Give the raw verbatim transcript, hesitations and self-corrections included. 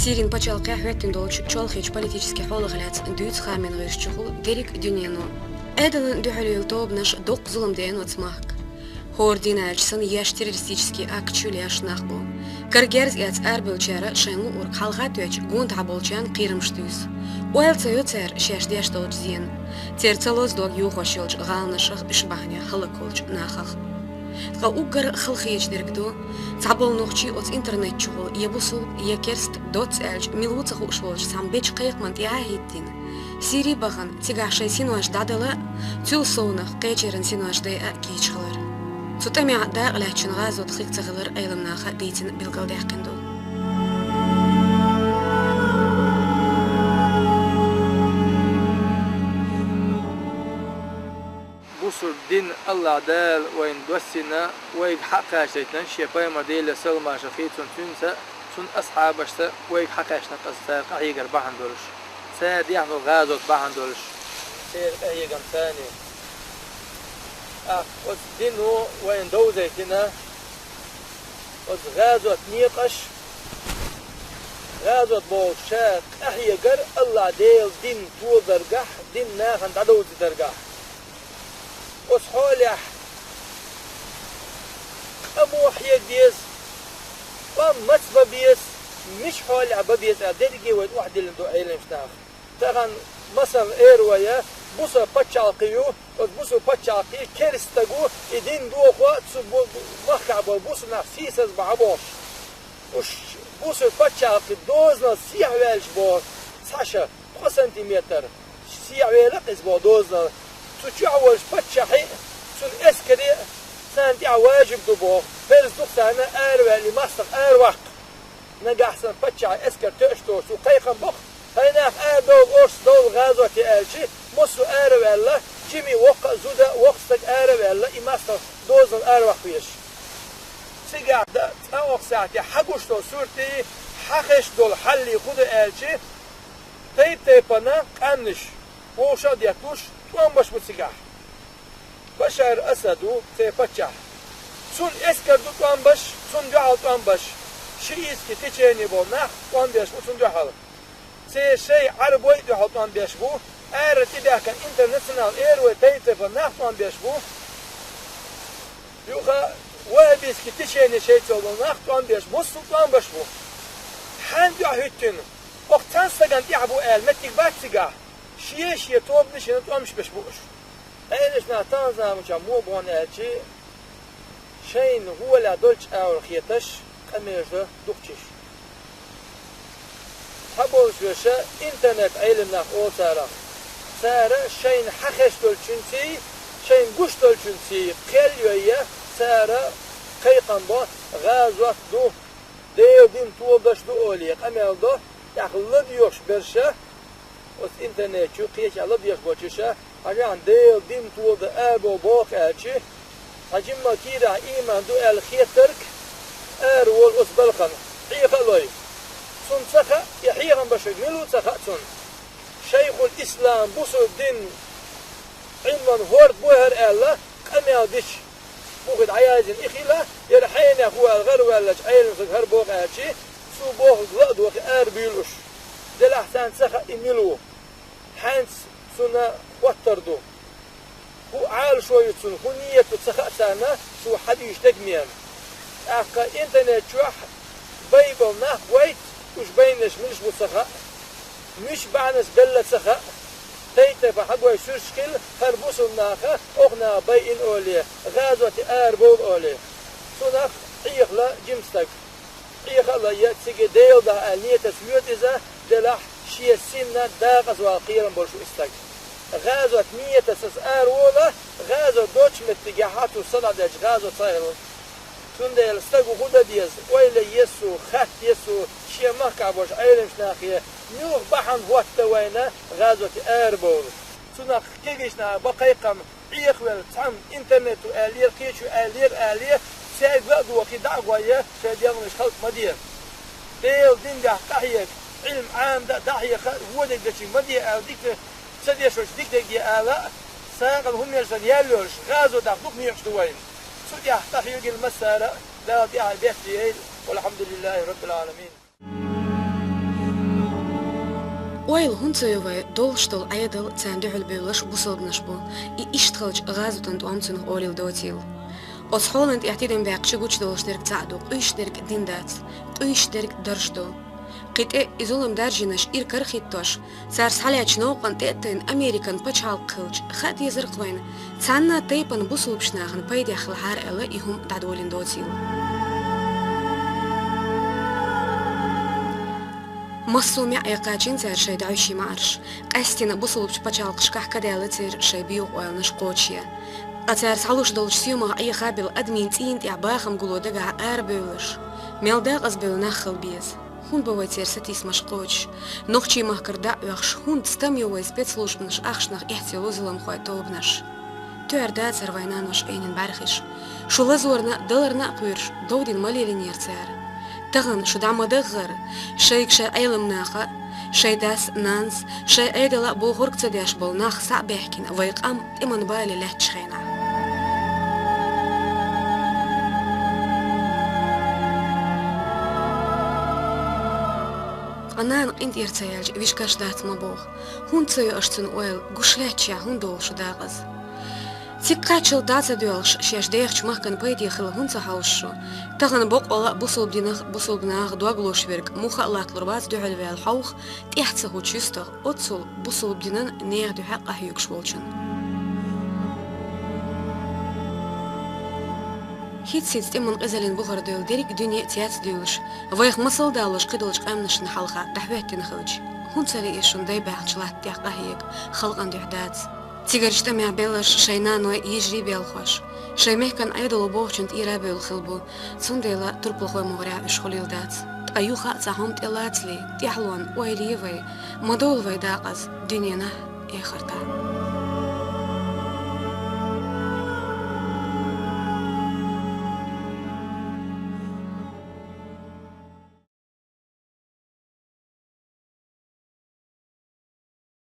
Сирин пачхьалкхехь хӀоьттина долчу чолхечу политически хьолах лаьцна дуьйцу хаамийн гӀирсашкахула дерриг а дуьнено. Ӏедалан дуьхьалвелла тобанаш доккха зулам деана оцу махка. ХӀора дийнахь санна еш террористически акт чуьлеш нах бу. Кара герз эцна арабевллачара шайн луург хьалха а тоьттуш, гонахь болчарна кхерамаш дуьйцу. Ойла ца йо цара шаьш деш долчу зенан. Церан ца лоза дог йохош йолчу гӀаланашах, уьш бахьанехь хӀаллакволчу нахах. Ткъа уггар а халахеташ дерг ду, цхьаболу нохчий оцу интернет чухула я бусулба, я керст доцца аьлча, мила ву ца хууш волчу цхьана бечу кхайкхамна тӀаьхьа а хӀиттина, Сири бахана, цигахь шайн синош дӀадала а, цул совнаха кхечеран синош дайа а кийча хилар. Цу тӀамехь дакъалаьцначун гӀазот хих ца хилар Ӏеламнаха дийцина билгалдаьккхина ду. Бусург дин Аллах Дала вайна доссийна, вайга хьакхачийтина Шен пайхамар Деле салмаша хийцун цуьнца, цунна асхьабашца вайга хьакхаьчна, аса цара къахьегар бахьана долуш, цара дехна гӀазот бахьана долуш, церан къахьегам царна. ТӀаккха оцу дино вайна довзийтина оцу гӀазот некъаш, гӀазот бохуш ша къахьегар Аллах Делан дин толадаргахь, дин нахана дӀадовзийтаргахь. Оцу хьолехь къамо хьега деза, къам маца бан беза, мича хьолехь бан беза аьлла, дерриге вай охьадиллина ду Ӏеламнаха. Тахана, масала, эр вай, бусалба пачхьалкх ю, оцу бусалба пачхьалкхехь керста стаг ву, и дин дохо цу бу-, махкахь болу бусалба нах сийсаз бахьа бохуш. Уьш бусалба пачхьалкхе дозанал сехьаваьлча боху цхьа ша, ткъа сантиметр сехьавелла-кх иза боху дозанал. Цу чохь волчу паччахье а, цуьнан эскаре а царна тӀехь важиб ду боху, парз ду-кх царна араваьлла и мостагӀа араваккха. Нагахь санна паччахьан эскар тоьаш доцуш цо кхайкхам бо-кх: «ХӀай нах, арадовла, оршах довла гӀазоте», — аьлча, массо а араваьлла, жима а, воккха а, зуда а, воккха стаг араваьлла, и мостагӀа дозанал араваккха везаш. Цигахь дан цкъа-кхо сахьте хьан гуш долу суртий, хьан хезаш долу хьаллий хӀун ду аьлча, тайп-тайпана къаьмнаш, вовшах а детталуш, тӀом беш бу цигахь. Башар Асад ву церан паччахь. Цуьнан эскар ду тӀом беш, цунна дуьхьал тӀом беш. Шиитский течение болу нах тӀом беш бу цунна дуьхьал. Церан шайн Ӏарбой а дуьхьал тӀом беш бу, ара тӀебаьхкина интернационал эр вай тайп-тайпана нах тӀом беш бу. Юха ваххабистский течение шайца йолу нах тӀом беш, массо а тӀом беш бу. Хьанна дуьхьа хӀуьттина? Окху цхьана стагана тӀехь бу аьлла меттиг бац цигахь. Шен-шен тобанаш йина тӀом беш бу уьш. Ӏеламнаха тахана заманчохь муха бу аьлча, шайна гӀолехь долчу агӀор хеташ, къамелаш дан дукхачаш. Цхьаболчу вешан интернет-Ӏеламнах олу царах. Цара шайна хьан хезаш долчуьнций, шайна гуш долчуьнций кхел а йой, цара кхайкхам бо, гӀазот ду, Делан дин толадеш ду олий, къамел до, тӀаккха ладоьгӀуш берш, оцу интернет чу кхечахь ладоьгӀуш болчуьша, хьажахьа, Делан дин толадан арабовла боху аьлча, хьан жимма кийрахь ийман ду аьлла хеттарг араволу оцу балхана, Ӏеха а лой. Цунна ца хаьа, и хьехам беш верг мила ву ца хаьа цунна. Шайхул-Ислам, бусалба дин, Ӏилман хӀорд бу хӀара аьлла, къамел дича, бухе дӀаяздина и хила, яра хьенех ву аьлла гӀараваьллачу Ӏеламстага хӀара боху аьлча, цо бохург ла а дохий арабуьйлу уьш. Делахь царна ца хаьа и мила ву. Хьаьнца цунна хӀоттар ду. ХӀун Ӏалашо ю цунна, хӀун нийят ду ца хаьа царна, цо хьан дуьйцу дегнена. ТӀаккха интернет чохь бай болу нах гойту, уьш байнарш милаш бу ца хаьа. Муьлхачу бахьанаш белла ца хаьа. Тайп-тайпана хьан гой суьрташ хилла, хӀара бусалба наха, окху наха байина олий, гӀазоте арабовла олий. Цунах Ӏехалла жима стаг. Ӏехалла я цига Делан дуьхьа аьлла нийятца воьду иза, делахь шен синна дакъаза вала кхерам болуш ву и стаг. ГӀазот нийятца аса араволу, гӀазот доцучу меттигехь цо санна дечу гӀазот схьахилла. Цундела стага хӀун дан деза, ойла е еза цо, хатта еза цо, шен махкахь болчу Ӏеламнахе, муьлха бахьана хӀотта вайна гӀазоте арабовла. Цунах кегийчу наха бан кхайкхам, Ӏехавелла цхьамма интернето аьллера, кхечо аьллера алий, цаьрга ла а дохий, дӀа а гӀой, шайн дегӀмаш халкъ ма де. Делан дин тӀехь къахьега, Ӏилма Ӏамадан а, дӀахьеха а, вон дерг дечуьнга ма де аьлла, дика ца дешарш дика дерг де ала а, сагӀина хӀуманаш ял йолуш, гӀазот даха дукха некъаш ду вайна. Цу тӀехь къахьегийла массара а, Дала тӀаьхье бехке йойла. Валхьамдулиллахи Раббил Ӏаламин. Ойла хӀунда ца йо вай, долуш долу Ӏедал, царна дуьхьал бевлларш бусалбанаш бу. И иштта хилча, гӀазотан тӀом цунах олийла доцийла. Оцу хьолан тӀехь тидам баьккхича гучудолуш дерг цхьаъ ду, къуьйсуш дерг дин дац, къуьйсуш дерг дарж ду. Кхин тӀе и зулам даржийнарш ира карахӀиттош, цара схьалаьцначу новкъан тӀе а тайна Американ пачхьалкх хилча, хаа дезара-кх вайна, цхьанна а тайпана бусалбачу нахана пайдехь хилахьара аьлла, и хӀума дӀадолийна доцийла. Массо а маьӀӀе кхачийна цара шайн дӀаьвший маьӀарш, къаьстина бусалбачу пачхьалкхашкахь кадаьлла церан шайн боьха ойланаш кхочушъян. Ткъа цара схьалуш долчу соьмах Ӏехабелла адамийн цӀийнан тӀехь бахам гуло дагахь арабевлларш, мел декъаза бевлла нах хила беза. ХӀунда бу вай церан сатийсамаш кхочуш? Нохчийн махкара дӀа а оьхуш, хӀунда стам йо вай спецслужбанаш ахчанах эхь ца йолу зуламхойн тобанаш? Туьар дацара вайн нанош Ӏийнан бӀаьрхиш. Шу лазорна а, даларна а кхоьруш, дов дина ма лелийнера цара. Тахана шу дӀа ма даххара, шайга шайн Ӏеламнаха а, шайн дас а, нанас а, шайн Ӏедал а бохург ца деш болу нах схьа а баьхкина, вай къам тӀеман бале лаьттачу хенахь. Ткъа нана къинтӀера ца яьлча, виш каш дац ма боху. ХӀунда ца йо аша цуьнан ойла, гуш лаьтташехь хӀунда долу шу дакъаза? Цига кхаччалц дӀа ца доьлхуш, шаьш дехачу махкана пайде хила хӀунда ца хьовсу шу? Тахана боккъалла а бусалба динах а, бусалба нахах а дог лозуш верг муха а латталур вац дуьхьал ваьлла хьовха, тӀаьхьа ца хӀутту юьстах, оццул бусалба динан нехан дуьхьа къахьоьгуш волчун. ХӀинцца-хӀинцца тӀеман къизаллин бухара девлла дерриг а дуьне цецдуьйлуш, вайх масал далош кхидолчу къаьмнашна хьалха дӀахӀоьттина хилча, хӀунда ца лиира шуна дай баьхначу латта тӀехь къахьега, халкъана дуьхьа дац? Цигарчу тӀамехь белларш шайн наной, йижарий белхош, шайн мехкан Ӏедало бохучун тӀера а бевлла хилла бу, цундела турпалхойн могӀарехь уьш хуьлийла дац. Ткъа юха а цхьа хӀума тӀелацале, тӀаьхьалонна ойла е вай, ма довла вай дакъаза дуьненахь а, эхартахь а.